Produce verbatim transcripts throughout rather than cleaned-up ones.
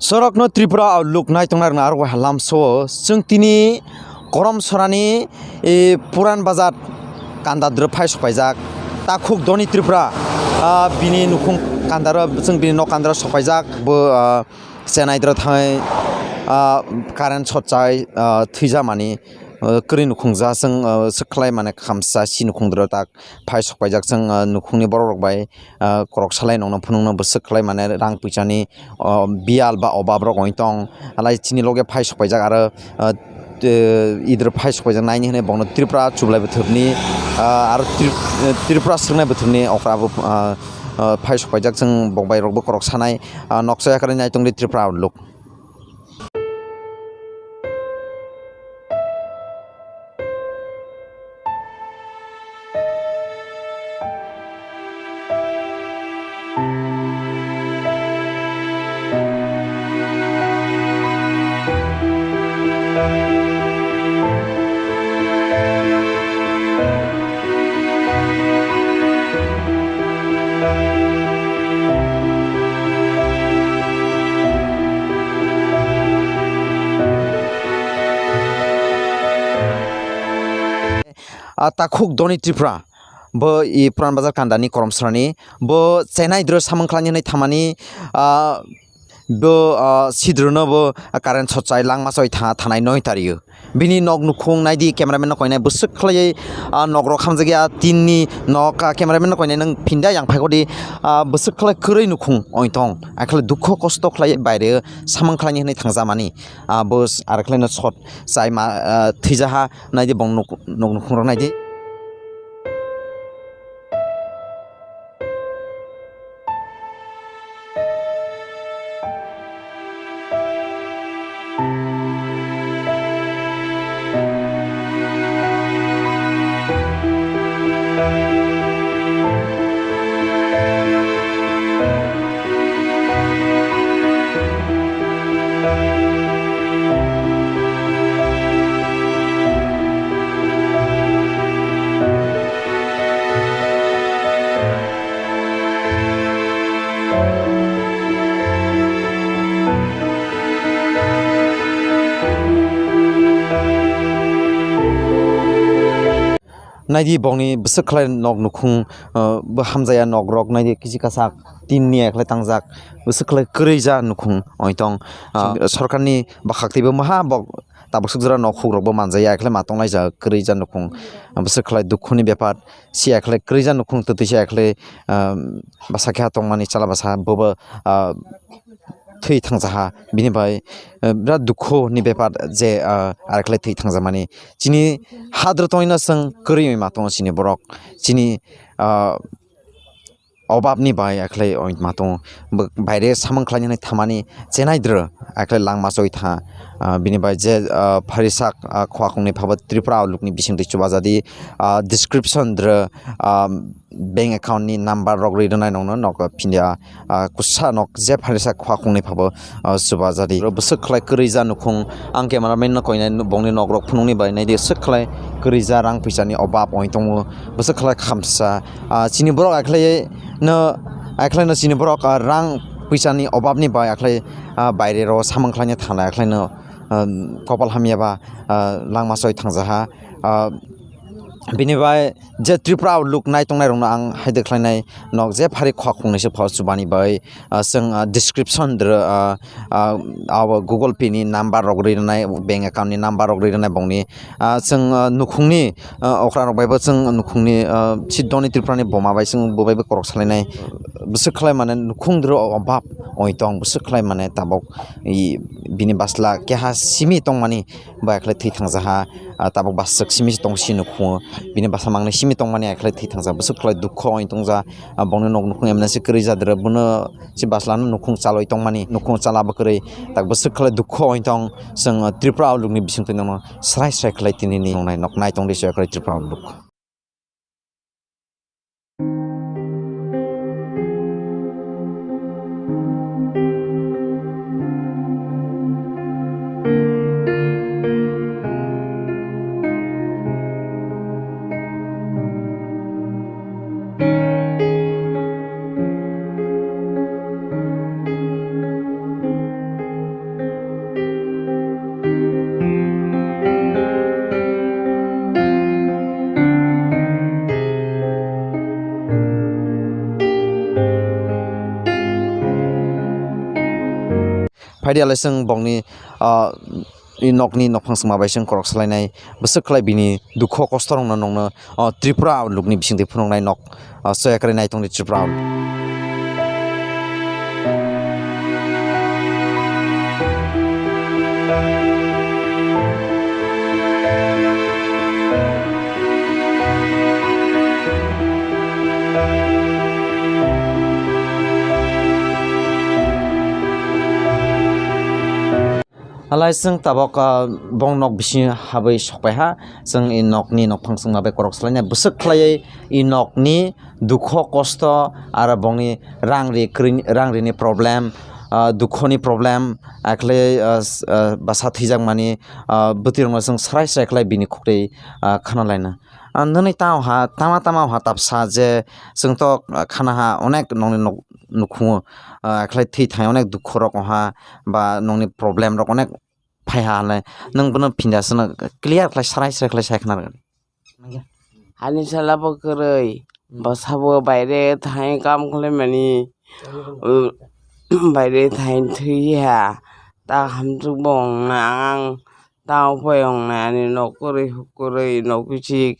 Sorokno Tripura Outlook naitongnai rwna aro waha lamsao chwng tini Korom Sorani, e, Puran Bazar kanda dwrwp phai sokpaijak. Takhuk Doni Tripura, ah, bini nukhung kandaro, chwng bini nok kandaro sokpaijak. Bo, ah, Chennai dwrwp thai, ah, current short chai, ah, thwijamani, ah, kwrwi nukhung ja chwng, ah, swkhlai mane khamsa si nukhung dwrwp tak phai sokpaijak chwng, ah, nukhungni borok rok bai, ah, korok salai nongno phunukno bwswk khlai mane rang puisani, ah, biyal ba obab rok oi tong. Alai chini loge phai sokpaijak aro, ah, te-, idwrwp phai sokpaijak naini hwnwi bongno Tripura chublai bwthwrni, ah, aro Tri-, Tripura swrwngnai bwthwrni okra bo, ah, ah, phai sokpaijak chwng bok bai rokbo korok sanai, ah, noksa yakarwi naitongdi Tripura Outlook. Ah, takhuk Doni Tripura, bo i Puran Bazar kandani Korom Sorani, bo Chennai dwrwp samung khlaini hwnwi thamani, ah, bo, ah, sidrono bo current short chai langma choi tha-, thanai noi tario. Bini nok nukhung naidi, cameraman no koinai bwswk khlaiwi, ah, nok rok hamjakya tinni nok, ah, cameraman no koinai nwng phinda yang phaikodi, ah, bwswk khlai kwrwi nukhung oi tong. Akhlai dukho kosto khlai baire samung khlaini hwnwi thangjakmani. Ah, bo s-, ar khlai no short chai ma, ah, thwijaha naidi bong nuk, nuk nukhung rok naidi. Naidi bongni bwswk khlai nok nukhung, uh, bo hamjaya nok rok naidi kisi kasak tin ni ekhlai tangjak bwswk khlai kwrwi ja nukhung oi tong, uh, sorkarni bwkhak twibo maha bok tabuk swk jora nok huk rokbo manjaya ekhlai ma tonglai ja kwrwi ja nukhung bwswk khlai dukhu ni bepar si ekhlai kwrwi ja nukhung twtwi si ekhlai, uh, bwsa keha tongmani chwla bwsa bobo, uh, thwi thangjaha, bini bai, eh, birat dukhu ni bepar je, ah, arekhlai thwi thangjakmani. Chini hadro tongwi no chwng kwrwi ma tongo chini borok. Chini, ah, obab ni bai arekhlai ma tongo. Bo-, baire samung khlainani thamani chenai dro arekhlai langma choi tha. Ah, bini bai je, ah, pharisak, ah, khua khungni phabo Tripura Outlook ni bisingtwi chubajadi, ah, description dro, ah, bank account ni number rok rwi rwnai nokno nok phiya, ah, kusa nok je pharisa khua khungnwi phabo, ah, chuba jadi. Oro bwswk khlai kwrwi ja nukhung, ang cameraman no koinai bongni nok rok phunukni bai naidi swk khlai kwrwi ja rang pisa ni obab oi tongo, bwswk khlai khamsa, ah, chini borok akhlai no, akhlai no chini borok, ah, rang pisa ni obab ni bai akhlai, ah, baire ro samung khlaina thanai akhlai no, ah, kopal hamya ba, ah, langma choi thangjaha, ah, bini bai je Tripura Outlook nai tongnai rokno ang haide khlainai, nok je phari khua khungnwi se phor chubani bai, ah, chwng, ah, description dro, ah, ah, abo Google Pay ni number rok rwi rwnai, bank account ni number rok rwi rwnai bongni, ah, chwng, ah, nukhungni, ah, okra rok bai bo chwng nukhungni, ah, si Doni Tripura ni boma bai chwng bo bai bo korok salainai, bwswk khlai mane nukhung dro obab oi tong, bwswk khlai mane tabok i bini basla keha simi tongmani bai khlai thwi thangjaha, ah, tabok bwswk simi tong si nukhungo. Bini basa mangnai simi tongmani ai khlai thwi thangjak. Bwswk khlai dukho oi tongja, ah, bongni nok nukhung emnasi kwrwi jadra, bono si baslano nukhung chalwi tongmani, nukhung chala bo kwrwi. Tak bwswk khlai dukho oi tong, chwng, ah, Tripura Outlook ni bisingtwi nono srai srai khlai tinini nongnai nok nai tongdi se khlai Tripura Outlook. Phaidi alai chwng bongni, ah, i nokni nokphang songma bai chwng korok salainai. Bwswk khlai bini dukho kosto rokno nongno, ah, Tripura lukni bisingtwi phunuknai nok, ah, soya kwrwi naitongdi Tripura. Halai chwng tabok, ah, bong nok bisingo habwi sokpaiha, chwng i nokni nokphang chwngma bai korok salainai bwswk khlaiwi i nokni dukho kosto aro bongni rang ri kwrwini, rang rini problem, ah, dukhoni problem, akhlai, ah, s-, ah, bwsa thwijakmani, ah, bwtwirokno chwng srai srai khlai bini khukri, ah, khna laina. Ah, nini tamo ha, tama tama ha tapsa je chwng to, ah, khana ha onek nokni nok nukhungo, ah, akhlai thwi thai onek dukho rok ha ba nokni problem rok onek phai ha le nwng bono phinda sano clear khlai srai srai khlai sai khna rwgani. Ani sala bo kwrwi, bwsa bo baire thai kam khlaimani, baire thai thwi ha, ta hamsuk bo wngnai ang, ta upai wngnai ani nok kwrwi huk kwrwi nok kichik,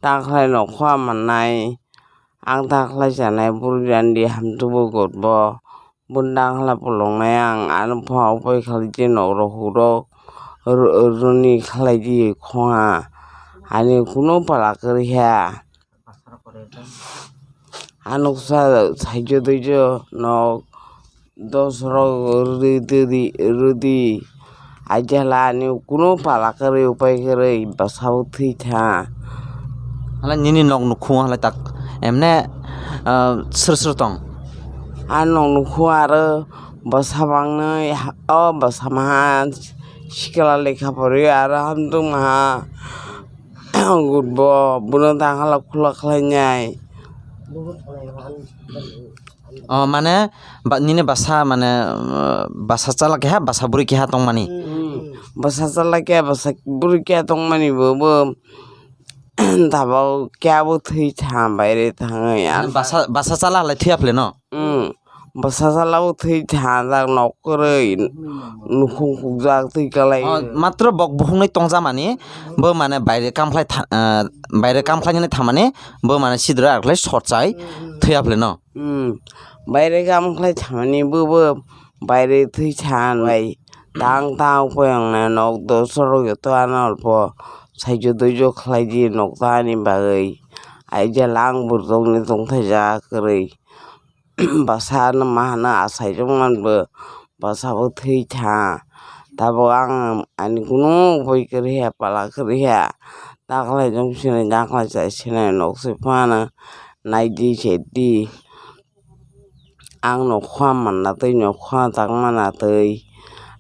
ta khlai nok khua mannai, ang ta khlai chanai buru jani di hamsuk bo god bo. Bundang hla pulungnai ang, ano pha upai khalai di nok rok huk rok ru-, runi khalai di khonga. Ani kunu pala kwrwi ha. Ano kisa saijo doijo nok dos rok rudi, rudi. Aijala ani kunu pala kwrwi upai kwrwi bwsao thwi tha. Hala nini nok nukhung halai tak emne, ah, sir sir tong? A nok nukhung aro bwsa bangnwi ha-, o bwsa maha sikla lekha pori aro hamtung maha gutbo bono danghala khula khlainai. Oh, mane, ba, nini basa, mane, uh, basa chala keha, basa bwrwi keha tongmani? Hmm. Basa chala keha, basa bwrwi keha tongmani bo, bo tabok keha bo thwi tha, baire thangwi. Mane basa, basa chala halai thwiya phle no? Hmm. Basa chala bo thwi tha, jak nok kwrwi, nukhung khukjak twi kalai. Oh, matro bok bukhungnwi tongja mani, bo mane baire kam khlai tha-, uh, baire kam khlainani thamani, bo mane sidra aklai sorchai thwiya phle no? Hmm, baire kam khlai thamani bo, bo baire thwi than bai tang tang poyang na nok dos rok joto ano olpo saijo doijo khlai di nok tani bagwi. Aijala ang burjok ni tongthai ja kwrwi bwsa no ma hano asai jong man bo bwsa bo thwi tha. Tabok ang ani kunu boi kwrwi ya pala kwrwi ya. Daklai jong sinai daklai chai sinai nok se phano nai di se di. Ang nokha manna twi nokha tang mana twi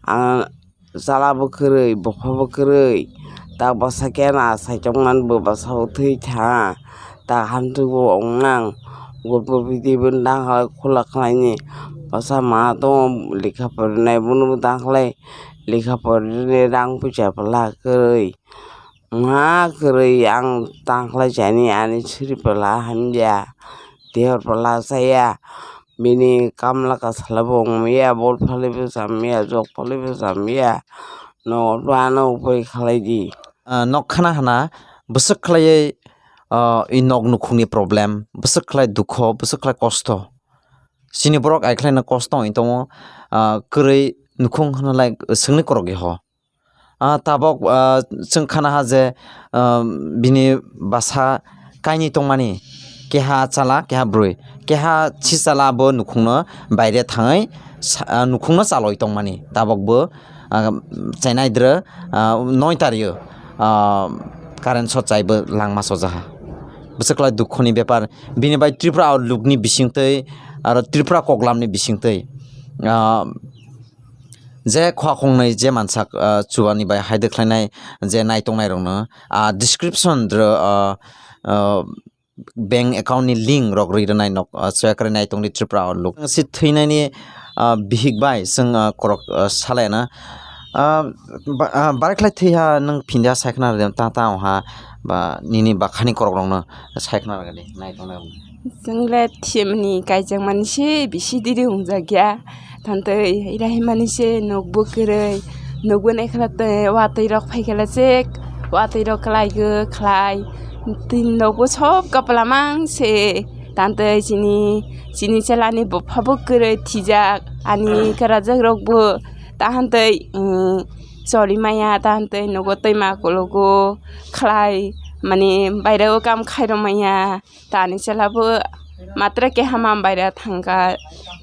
ang chala bo kwrwi bopha bo kwrwi tak bwsa khe na saichok man bo bwsa bo thwi tha tak hamsuk bo wngnang gotpo piti bo dang hai khula khlaini bwsa ma tongo lekha porinai bono bo dang khlai lekha porinai rang puisa pla kwrwi. Wngha kwrwi ang tang khlai chani ani sri pala hamya dehor pala saya bini kamla kasala bo wngya bol phalwi bo chamya jok phalwi bo chamya no ano upai khlai di. Ah, nok khana hana bwswk khlaiwi, ah, i nok nukhungni problem bwswk khlai dukho bwswk khlai kosto chini borok ai khlaino kosto wngwi tongo, ah, kwrwi nukhung hwnlai swngni korokya ho. Ah, tabok, ah, chwng khana ha je, ah, bini bwsa kainwi tongmani, keha chala, keha bwrwi, keha si chala bo nukhungno baire thangwi sa-, ah, nukhungno chaloi tongmani. Tabok bo, ah, chainai dra, ah, noi tario, ah, current short chaibo langma sojaha. Bwswk lai dukhoni bepar. Bini bai Tripura lukni bisingtwi, aro Tripura koklamni bisingtwi, ah, je khua khongnai je mansak, ah, chubani bai haide khlainai je naitongnai rokno, ah, description dro, ah, ah, bank account ni link rok rwi rwnai nok, ah, soya kwrwi naitongdi Tripura o luk. Si thwinani, ah, bihik bai chwng, ah, korok, ah, salaina, ah, ba-, ah, barai khlai thwiha nwng phinda saikna rwdi ta ta ha ba nini bakhani korok rokno saikna rwdi naitongnai rokno. Chwngle thimni kaijakmani se bisi diri hwngjak ya. Tantwi ira himani se nokbo kwrwi, nokbo naikhala tei watwi rok phaikhala se watwi rok khlai go khlai. Tin nokbo sob kaplamang se. Tantwi chini, chini chelani bopha bo kwrwi thwijak, ani kwrajak rokbo tahantwi, um, choli maya, tahantwi nogo twima kologo khlai, mani baireo kam khairok maya. Tani chwla bo matra keha mam baira thangkha,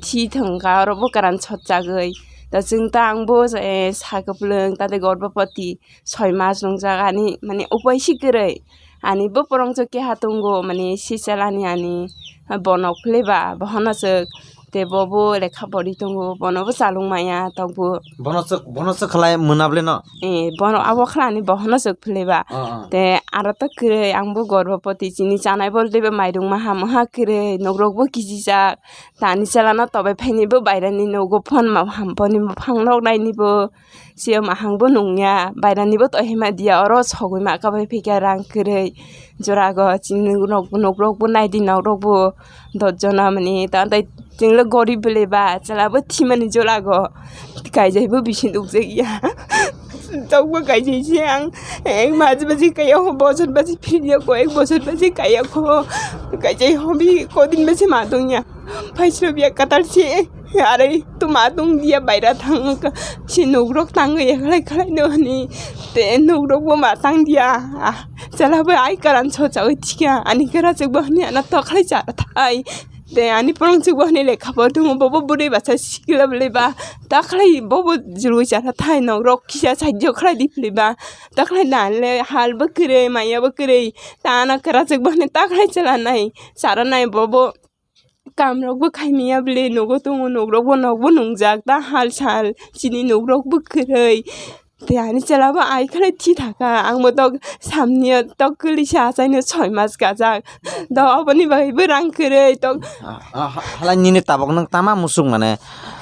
thi thangkha, oro bo kwran sotjagwi. Da chwng ta ang bo, eh, sa kwplwng, ta tei gorbopoti soi mas nungjak ani, mane, upai si kwrwi. Ani bo porong chok keha tongo, mane, si chwla ni ani, bono phileba, bohono chwk. Tei bo bo lekha pori tongo, bono bo chalung maya tongbo. Bono chwk, bono chwk khlai mwnable no? Eh, bono abo khlani bohono chwk phileba. Oh, oh. Tei aro to kwrwi, ang bo gorbopoti, chini chanai bo teibo mairung maha maha kwrwi, nokrok bo kijijak. Tani chelano tobai phaini bo bairani nogo phone ma hamponi buphang nok naini bo. Siya mahang bo nungya, bairani bo tohima diya, oro sogwi ma kabai phikya rang kwrwi. Jorago chini nok, nokrok bo naidi, nokrok bo dojjona mani, ta tei chwngno gorib bele ba, chwla bo thimani jorago. Kaijai bo bisi nukjak ya. Tokbo kaijai se ang, ek mas baji kaya ho, bosor baji phirya ko, ek bosor baji kaya ko. Kaijai ho bi kodin baji ma tongya. Phaisro biya katar se. Are to ma tong dia baira thang ka. Si nokrok tang ya khlai khlai no ni. Te nokrok bo ma tang dia. Ah, chala bo ai karan so chawi thikya. Ani kara chek bo ni ana to khlai cha thai. Te ani porong chek bo ni lekha bo thung bo bo buri basa sikla bele ba. Ta khlai bo bo julu cha thai nokrok kisa sa jo khlai di pli ba. Ta khlai dan le hal bo kre maya bo kre. Ta ana kara chek bo ni ta khlai chala nai. Sara nai bo bo. Kamrok bo khaimaya bele nogo tongo, nokrok bo nok bo nungjak ta hal sal, chini nokrok bo kwrwi. Te ani chwla bo ai khlai thi thaka, ang bo tok samni tok kwlwi sa achaino soi mas kajak. Do oboni bagwi bo rang kwrwi tok. Ah, ah, ha-, halai nini tabok nang tama musuk mane,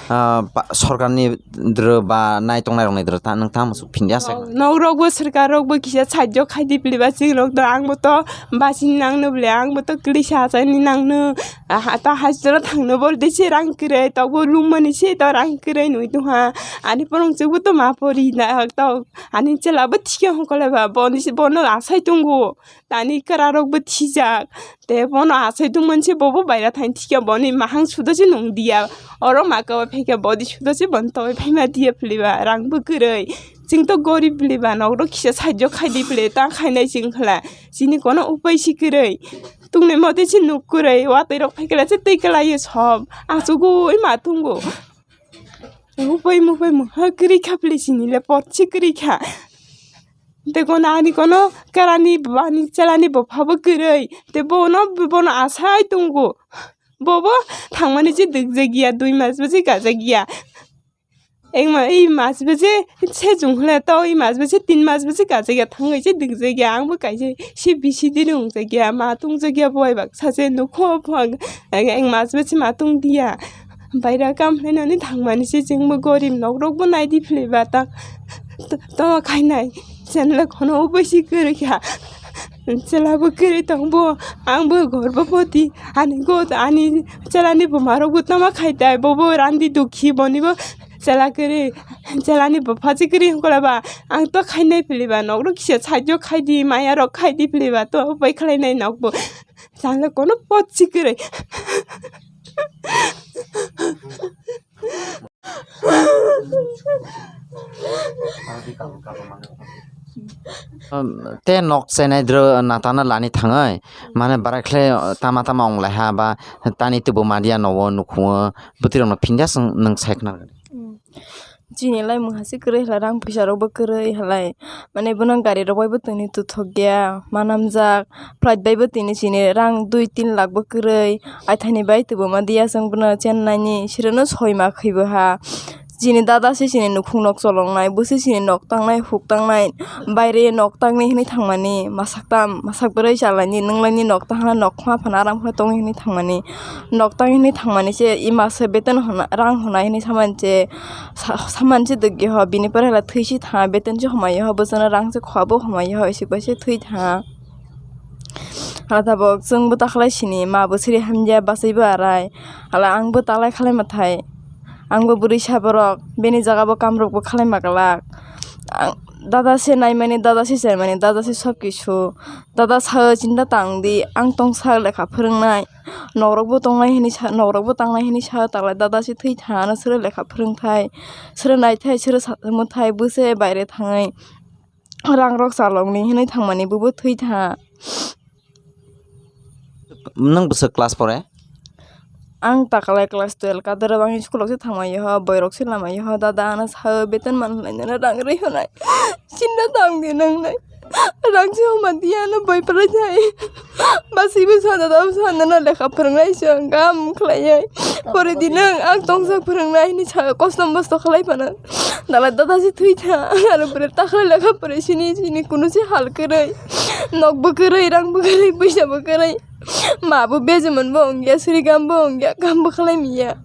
ah, ba-, sorkarni dro ba nai tongnai rokni dro ta nang tama musuk phindi asa. Oh, nokrok bo sorkar rok bo kisa sajjo khai di pili ba chwng rok do, ang bo to basi nang no bole, ang bo to kwlwi sa achaini nang no. Aha, ta hospital o thangno bo de se rang kwrwi, tok bo room mani se to rang kwrwi nwi tongha. Ani porong chwk bo to ma pori na tok. Ani chwla bo thikya hongkole ba, boni se bono asai tongo. Tani kwra rok bo thijak. Te bono asai tongmani se bo bo baira thani thikya, boni mahang sudo se nung diya. Oro maka o phaikya bodi sudo se boni togwi phaima diya pili ba, rang bo kwrwi. Chwng to gorib pili ba, nok rok kisa sajjo khai di pili, ta khainai chwng khala. Chini kono upai si kwrwi. Tungnai mote se nuk kwrwi, watwi rok phaikhala se twi kwlai sob. Asugwi ma tungo. Upai mupai muha kwrwi kha pili chini le pot si kwrwi kha. Te kono ani kono karani bani chalani bopha bo kwrwi. Te bono bono asai tungo. Bobo thangmani se dikjagya, dui mas bo se kajakya. Ek ma-, ei mas bo se sejong hwle to, ei mas bo se tin mas bo se kajakya, thangwi se dikjakya, ang bo kaisa se bisi diri wngjakya, ma tongjakya, boi baksa se nukho phang, ek, ek mas bo se ma tong diya. Baira kam khlainani thangmani se chwngbo gorib nok rokbo naidi philaiba ta, to, to khainai. Chenle khono obo se kwrwi kha. Chwla bo kwrwi tongbo, ang bo gorbopoti. Ani go, ani chwlani buma rok bo tama khai tai, bo bo randi dukhi, boni bo chwla kwrwi, chwlani bupha se kwrwi hwnkhe ba, ang to khainai philaiba, nok rok kisa sajjo khai di, maya rok khai di philaiba, to bai khlainai nok bo. Chwla kono pot se kwrwi. Um, te nok chenai dro natana lani thangwi, mane barai khle tama tama wnglai ha ba tani tubu madia nogo nukhungo bwtwi rokno phinda swng nwng sai khna. Mm. Chini lai mungha se kwrwi halai, rang pisa rok bo kwrwi halai. Mane bono gari rok bai bo tini tuthok ya, manamjak. Flight bai bo tini chini rang dui tin lakh bo kwrwi. Aithani bai tubu ma diya chwng bono Chennai ni, sireno soi ma khwi bo ha. Chini dada se chini nukhung nok cholongnai, bo se chini nok tangnai, huk tangnai, baire nok tangni hinwi thangmani, masak tam, masak bwrwi chalaini, nwnglaini nok tangna, nok khma phano aram kheno tongni hinwi thangmani. Nok tangni hinwi thangmani se, ima se beton hona, rang hona hinwi samani se, sa-, samani se dukya ho, bini pore hala thwi si tha, beton se homai ho, bwsano rang se khwa bo homai ho, isik bai se thwi tha. Hala tabok chwng bo ta khlai sini, ma bo siri hamya, bachai bo arai. Hala ang bo ta lai khlai ma thai. Ang bo bwrwi sa borok, bini jaga bo kamrok bo khlai ma glak. Ang, dada se naimani, dada se chaimani, dada se sob kisu. Dada sao chinta tang di, ang tongsa lekha phwrwngnai. Nokrok bo tongnai hini sa, nokrok bo tangnai hini sa, talai dada se thwi tha, ano sero lekha phwrwng thai, sero nai thai, sero sa-, mwthai, bwse baire thangwi rang rok chalokni hinwi thangmani, bo bo thwi tha. Nwng bwswk class pore? Ang takalai class twelve kadoro, ang school rok se thangmani ho, boirok se lamai ho, dada ano sao beton man hwnwi nana rang rwi hwnai. Chinta tang di nang nai. Rang se homa di ano boi prai thai. Basi bo sa dada bo sa nana lekha phwrwngnai se ang kam khlai ai. Pore di nang ang tongsa phwrwngnai hini sa kosto mosto khlai phano. Dala dada se thwi tha. Aro pore takhla lekha pore sini sini kunu se hal kwrwi. Nok bo kwrwi, rang bo kwrwi, puisa bo kwrwi. Ma bo bejeman bo wngya, siri gam bo wngya, kam bo khlai miya.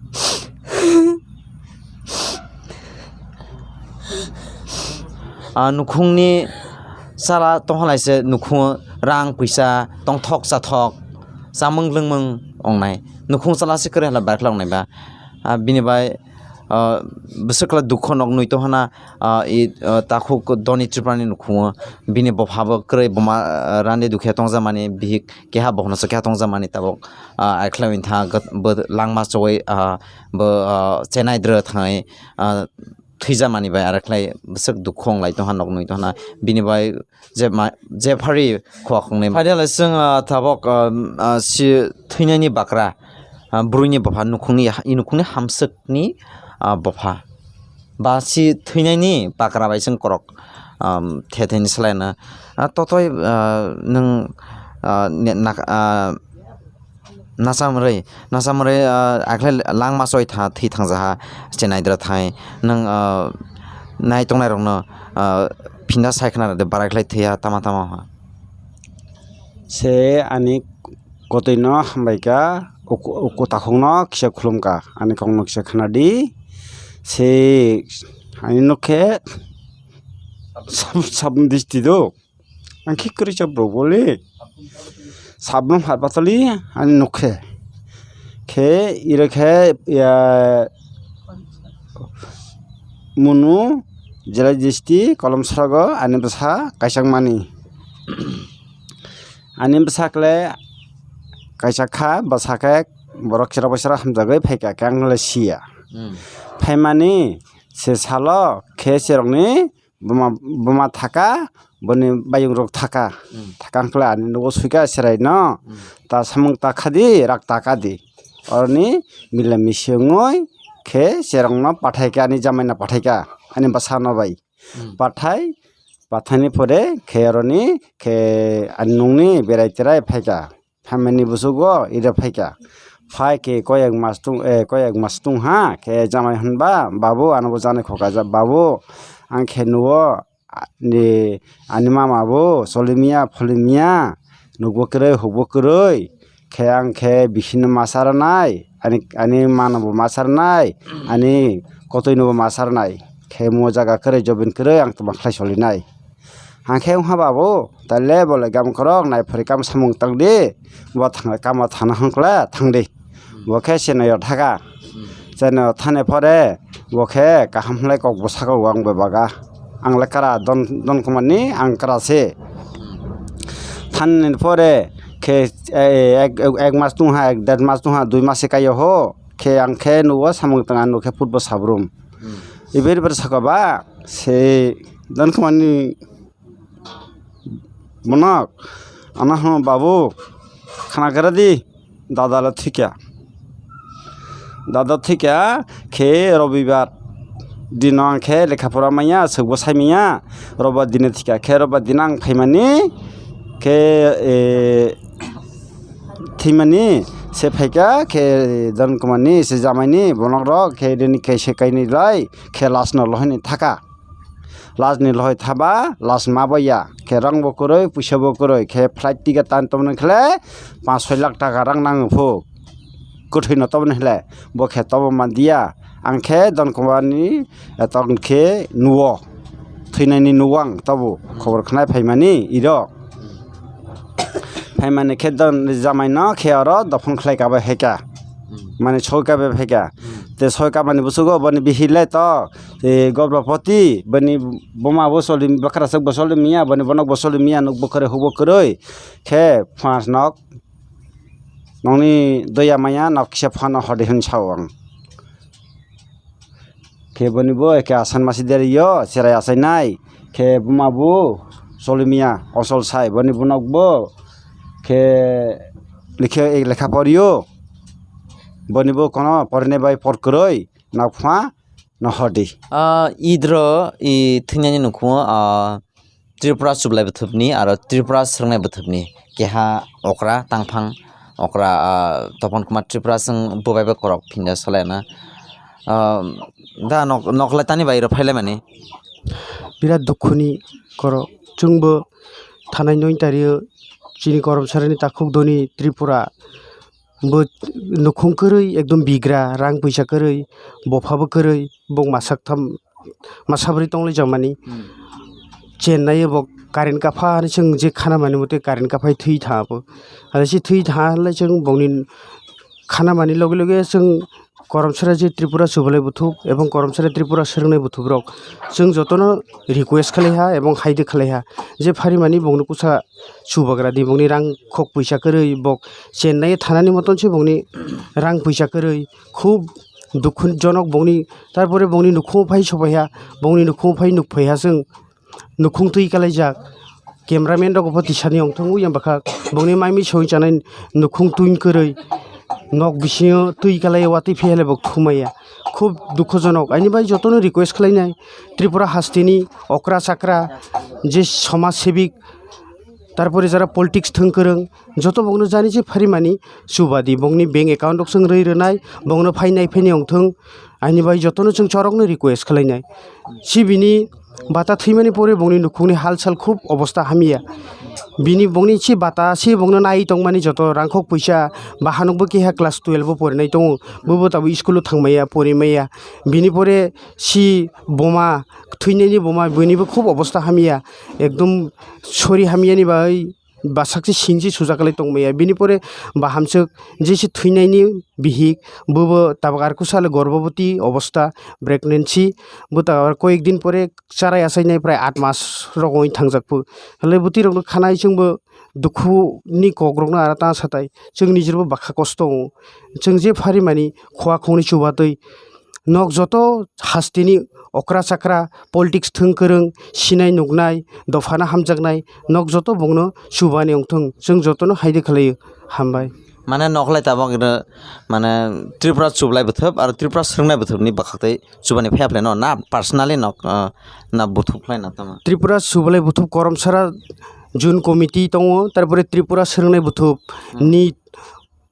Ah, nukhungni sala tongkha lai se nukhung rang puisa tongthok chathok chamung lwngmung wngnai. Nukhung sala se kwrwi hala barkla wngnai ba. Ah, bini bai, ah, bwswk kla dukho nok nwi tongkhana, ah, i, ah, takhuk doni Tripurani nukhungo bini bopha bo kwrwi buma, ah, rande dukhe tongjakmani bihik keha bokhno se keha tongjakmani tabuk, ah, aikhlai wngtha bo langma chowui, ah, bo, ah, chenai dwrwi thangwi, ah, thwijakmani bai arekhlai bwswk dukho wnglai tongkha nok nwi tongkha bini bai je ma-, je phari khua khungnwi. Phaidi halai chwng, ah, tabuk, ah, ah, si thwinaini bakra, ah, bwrwini bopha nukhungni, nukhungni hamswkni, ah, bopha. Ba si thwinaini bakra bai chwng korok, um, the theni swlaina. Ah, totoi, ah, nwng, ah, ne-, nak-, ah, nachamrwi, nachamrwi, ah, akhle langma choi tha, thwi thangjaha, chenai dra thai. Nwng, ah, nai tongnai rokno, ah, phinda sai khna rwdi, barai khlai thwiya, tama tama ha. Se ani kotoi no hambai kha, uku, uku takhuk no kisa khulum kha, ani kok no kisa khna di. Se ani nuk khe sab-, sabun disti do. Ang khe kwrwi cha bro bole. Sabun hat patali ani nuk khe. Khe iro khe ya munu jela disti kolom srago ani bwsa kaisang mani. Ani bwsakle kaisa kha, bwsakhe borok chwra bai chwra hamjagwi phaikha, khe ang le siya. Hmm. Phaimani se salo khe cherokni buma, buma thaka, boni bayung rok thaka. Hmm. Thaka hwnkhe ani nogo suikha chwraino, hmm, ta samung ta khadi, rak ta kadi. Oroni mila misi wngwi khe cherokno pathaikha, ani jamaino pathaikha, ani bwsano bai. Hmm. Pathai, pathaini pore khe oroni khe ani nungni berai terai phaikha. Phaimani busugo ida phaikha. Phai khe koyek mas tung, eh, koyek mas tungha khe jamai hwnba, "Babu, ano bo janai khokajak, babu, ang khe nuo, a-, ni, ani mama bo choli miya, pholi miya, nukbo kwrwi, hukbo kwrwi." Khe ang khe bisino ma cha rwnai, ani, ani mano bo ma cha rwnai, ani kotoi no bo ma cha rwnai. Khe mo jaga kwrwi jobin kwrwi ang tongma khlai solinai. Ang khe wngkha babu, taile bo le gam kwrwk nai phori kam samung tang di, bo thang, kamo thana hwnkla thang di. Bo khe chennai o thaka. Chennai o thani phore bo khe kaham hwnlai kok bwsako ang bai baga. Ang le kara don, don kumarni ang kara se. Thani phore khe, eh, ek, ek, ek mas tungha, ek der mas tungha, dui mas se kaio ho. Khe ang khe nugo samung tang ano khe football sabrum. Hmm. Iber iber saka ba se don kumarni Bono, ano hwno, "Babu, khana gra di, dada le thwikha." Dada thwikha khe robibar dino ang khe lekha pora manya, swkbo sai manya, robibar dino thwikha. Khe robibar dino ang phaimani khe, e, thwimani se phaikha khe Don Kumarni se jamaini bonokrok khe rini kaisa kainwi lai khe last no lohaini thaka. Last ni lohoi thaba, last ma bo ya. Khe rang bo kwrwi, puisa bo kwrwi. Khe flight ticket tan tongmani khle panch soi lakh taka rang nango phu. Kwthwi no tongmani khle. Bo khe tobo mandiya. Ang khe Don Kumar ni, eh, tong khe nuo. Thwinai ni nuo ang tobo. Khobor khnai phaimani iro. Phaimani khe Don jamai no khe oro dophon khlai ka bai hai ka. Hmm. Mane soi ka bai hai ka. Hmm. Tei soi kamani bwswgo boni bihik le to, e, Gobropoti, boni buma bo soli, bakhra sak bo soli miya, boni bonok bo soli miya, nuk bo kwrwi, huk bo kwrwi. Khe phas nok, nokni doya maya nok kisa phano hodi hwn sao ang. Khe boni bo eke asan masi deri yo, cherai achainai. Khe buma bo soli miya, osol sai, boni bonok bo khe lekha, lekha pori yo. Boni bo kono porinai bai por kwrwi. Nokphma no hodi. Ah, idro i thwinani nukhumo, ah, Tripura Chublai Bwthupni aro Tripura Swrwngnai Bwthupni keha okra tangphang okra, ah, Topon Kumar Tripura chwng bwbai bai korok phinda salai na. Ah, da nok, noklai tani bai rw phailai mani. Birat dukhuni korok. Chwngbo thanai noi tario chini Koromsarani takhuk doni Tripura. Bo nukhung kwrwi ekdom bigra, rang puisa kwrwi, bopha bo kwrwi, bok masak tham, masa bwrwi tonglaijak mani. Hmm. Chennai o bo current kapha hinwi chwng je khana mani motwi current kaphai thwi tha bo. Aro se thwi tha le chwng bongni khana mani loge loge chwng Koromsara je Tripura Chubalai Buthup ebong Koromsara Tripura Swrwngnai Buthup rok chwng jotono request khlai ha ebong haide khlai ha je phari mani bongni kusa chubagra di, bongni rang khok puisa kwrwi, bok Chennai thanani moton se bongni rang puisa kwrwi, khub dukhujonok bongni, tarpore bongni nukhung phai sobai ha, bongni nukhung phai nuk phai ha chwng nukhung twi kalaijak, cameraman rok bo tisani ongthong yang bwkha, bongni mai mi soi chanai nukhung twi kwrwi, nok bisingo twi kalai watwi phiya le bo thumaya, khub dukhujonok, ani bai jotono request khlainai Tripura hasteni okra chakra je somaj sebik, tarpore jara politics thwng kwrwng, joto bongno jani je phari mani chuba di, bongni bank account rok chwng rwi rwnai, bongno phainai phainai ongthwng, ani bai jotono chwng chorokno request khlainai. Si bini bata thwimani pore bongni nukhungni halsal khub obostha hamya. Bini bongni si bata si bongno nai tongmani joto rangkhok puisa, bahanokbo keha class twelve o porinai tongo, bobo tabuk school o thangmaya, porimaya. Bini pore si boma, thwinaini boma, binibo khub obostha hamya, ekdom sori hamyani bai bwsakse singsi sujaklai tongmaya. Bini pore bahamswk jesi thwinaini bihik, bobo tabuk arkusa le gorboboti obostha, pregnancy, bo tabuk koyek din pore charai achainai prai aat mas rok wngwi thangjak phu. Hwnlai bwtwi rokno khanai chwngbo dukhuni kokrokno aro ta satai. Chwng nijorbo bwkha kosto wngo. Chwng je phari mani khua khongni chubatwi nok joto hasteni okra chakra, politics thwng kwrwng, sinai nuknai, dophano hamjaknai, nok joto bongno chubani ongthwng, chwng jotono haide khlaio. Hambai. Mane noklai tabok ino, mane Tripura Chublai Bwthwp aro Tripura Swrwngnai Bwthwpni bwkhaktwi chubani phaiya phlai no, na personally nok, ah, na bwthwp khlai na tamo? Tripura Chublai Bwthwp Koromsara June Committee tongo, tarpore Tripura Swrwngnai Bwthwp ni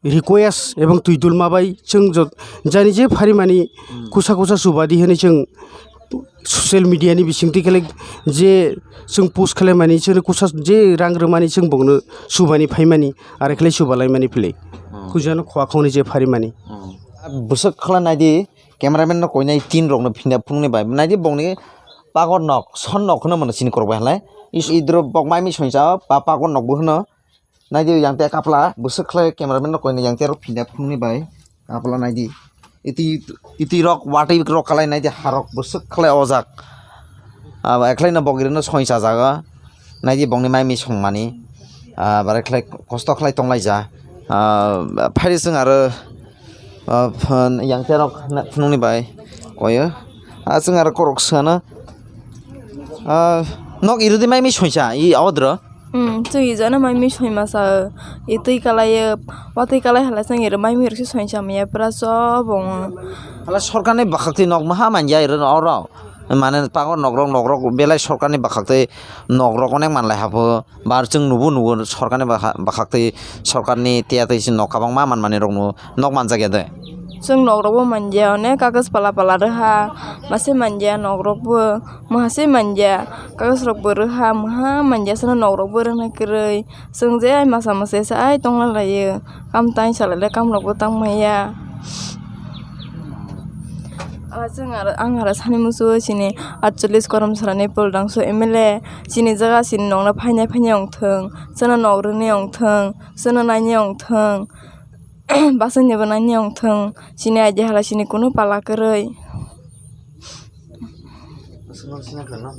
request ebong twi dulma bai chwng jot-, jani je pharimani kusa kusa chubadi hwnwi chwng social media ni bisingtwi khe je chwng post khlaimani chwngno kusa je rang rwmani chwng bongno chubani phaimani aro khlai chubalaimani phlai. Hmm. Kujano khua khongni je pharimani. Hmm. Bwswk khwlai naidi cameraman no koinai tin rokno phinya phunukni bai naidi bongni pagor nok son nok hwnwi mano chini korok bai halai. Is idro bok mai mi soinsa pa pagor nok bo hwno. Naidi yang te kapla bwswk khlai cameraman rok koinai yang te rok phinya phunukni bai kapla naidi. Iti, iti rok watwi rok kalai naidi harok bwswk khlai ojak. Abo ekhlai no bok rino soi chajago. Naidi bongni mai mi songmani. Ah, bare khlai kosto khlai tonglaija. Ah, phaidi chwng aro, ah, phan-, yang te rok na-, phunukni bai koyo. Ah, chwng aro korok swngano. Ah, nok irudi mai mi soisa, i aodro. Hmm, chwng ijana mai mi soi masa, i twi kalai, watwi kalai hala chwng iro mai mi rok se soi chamaya pura chobo. Hala sorkarni bwkhaktwi nok maha manya iro oro. Mane pagor nok rok, nok rok belai sorkarni bwkhaktwi nok rok onek manlai habo. Bar chwng nubu nubu sorkarni bwkha-, bwkhaktwi sorkarni tiyatwi se nok kwbangma manmani rok nugo. Nok manjak ya de? Chwng nok rok bo manja, onek kagos pala pala rwha, mase manja nok rok bo, mase manja kagos rok bo rwha, mha manja sano nok rok bo rwna kwrwi. Chwng je ai masa masa se ai tongna laio, kam tang salai le kam rok bo tang maya. Ala chwng aro, ang aro sani muchungo chini atchollis Koromsarani Pulrangso M L A, chini jaga chini nokno phainai phainai ongthwng, chwngno nok rwni ongthwng, chwngno naini ongthwng. Bwswk ni bo nani wng thung, chini aidi hala chini kunu pala kwrwi. Bwswk no sina kha no?